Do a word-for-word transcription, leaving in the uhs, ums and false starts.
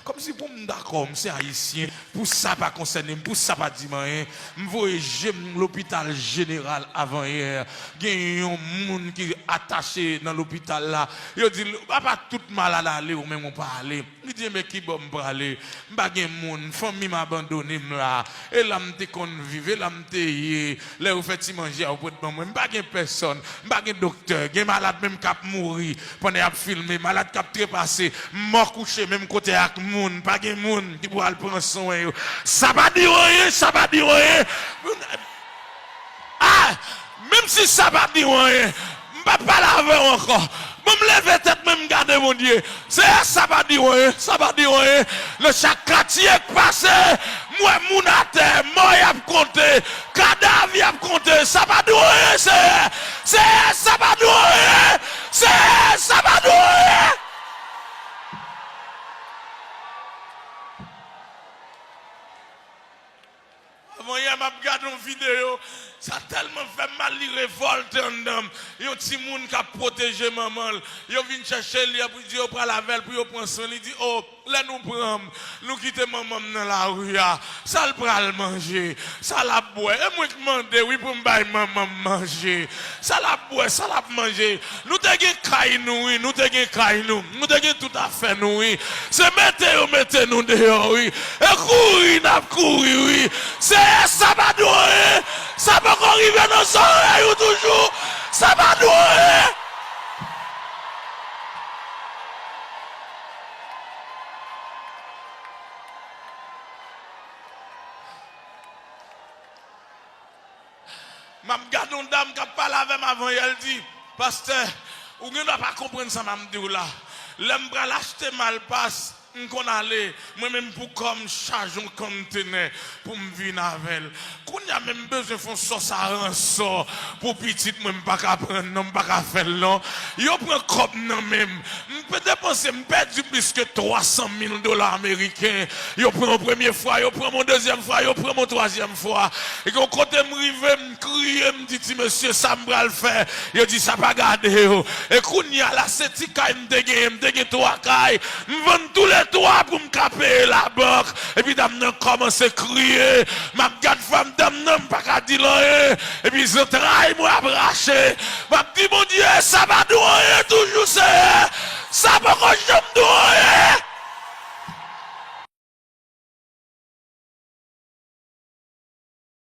Kòmsi pou m dakò, m se ayisyen, pou sa pa konsène m, pou sa pa di m anyen, m voye je m lopital jeneral avanyè, gen yon moun ki atache nan lopital la, yo di l, apa tout malad ale, ou menm ou pa ale. Li di, enben, kibò m prale? M pa gen moun, fanmi m abandone m la. E la m te konn viv, e la m te ye. Lè yo fè ti manje a, yo pot ban mwen. M pa gen pèsòn, m pa gen doktè. Gen malad menm k ap mouri pandan y ap filme, malad k ap trepase, mò kouche menm kote ak moun. Pa gen moun ki pou al pran swen yo. Sa pa di w anyen, sa pa di w anyen. Ah! Menm si sa pa di w anyen, m p ap pale avè w ankò. Bon, m leve tèt mwen, m gade Bondye. Seyè, sa pa di w anyen, sa pa di w anyen. Nan chak katye k pase, m wè moun atè, mò y ap konte, kadav y ap konte. Sa pa di w anyen, Seyè. Seyè, sa pa di w anyen. Seyè, sa pa di w anyen. Avanyè m ap gade yon videyo, sa tèlman fè m mal, li revòlte anndan m. Yon timoun k ap pwoteje manman l, yo vin chèche l, y ap di yo pral avè l pou yo pran swen. Li di, o, lè nou pran m, nou kite manman m nan lari a, sa l pral manje, sa l ap bwè? E mwen k mande, wi, pou m bay manman m manje. Sa l ap bwè, sa l ap manje. Nou te gen kay nou, wi, nou te gen kay nou. Nou te gen tout afè nou, wi. Se mete yo mete nou deyò, wi. E kouri n ap kouri, wi. Seyè, sa pa di w anyen. Sa poko rive nan zòrèy ou toujou. Sa pa di w anyen. M ap gade yon dam k ap pale avè m avanyè, l di, pastè, ou gen dwa pa konprann sa m ap di w la. Lè m pral achte Malpas, m konn ale, mwen menm pou kò m chaje yon konntenè pou m vin avè l. Kounye a menm m bezwen fè yon sòs aransò pou pitit mwen, m pa ka pran l non, m pa ka fè l non. Yo pran kòb nan men m. M pe depanse, m pèdi plis ke twa san mil dola ameriken. Yo pran yon premye fwa, yo pran m yon dezyèm fwa, yo pran m yon twazyèm fwa. E gen yon kote m rive, m kriye, m di, ti mesye, sa m pral fè? Yo di, sa pa gade w. E kounye a la, se ti kay m te genyen, m te gen twa kay. M vann toulè twa pou m ka peye labank. Epi dam nan kòmanse kriye. M ap gad fanm dam nan, m pa ka di l anyen. Epi zantray mwen ap rache. M ap di, Bondye, sa pa di w anyen toujou, Seyè. Sa poko janm di w anyen.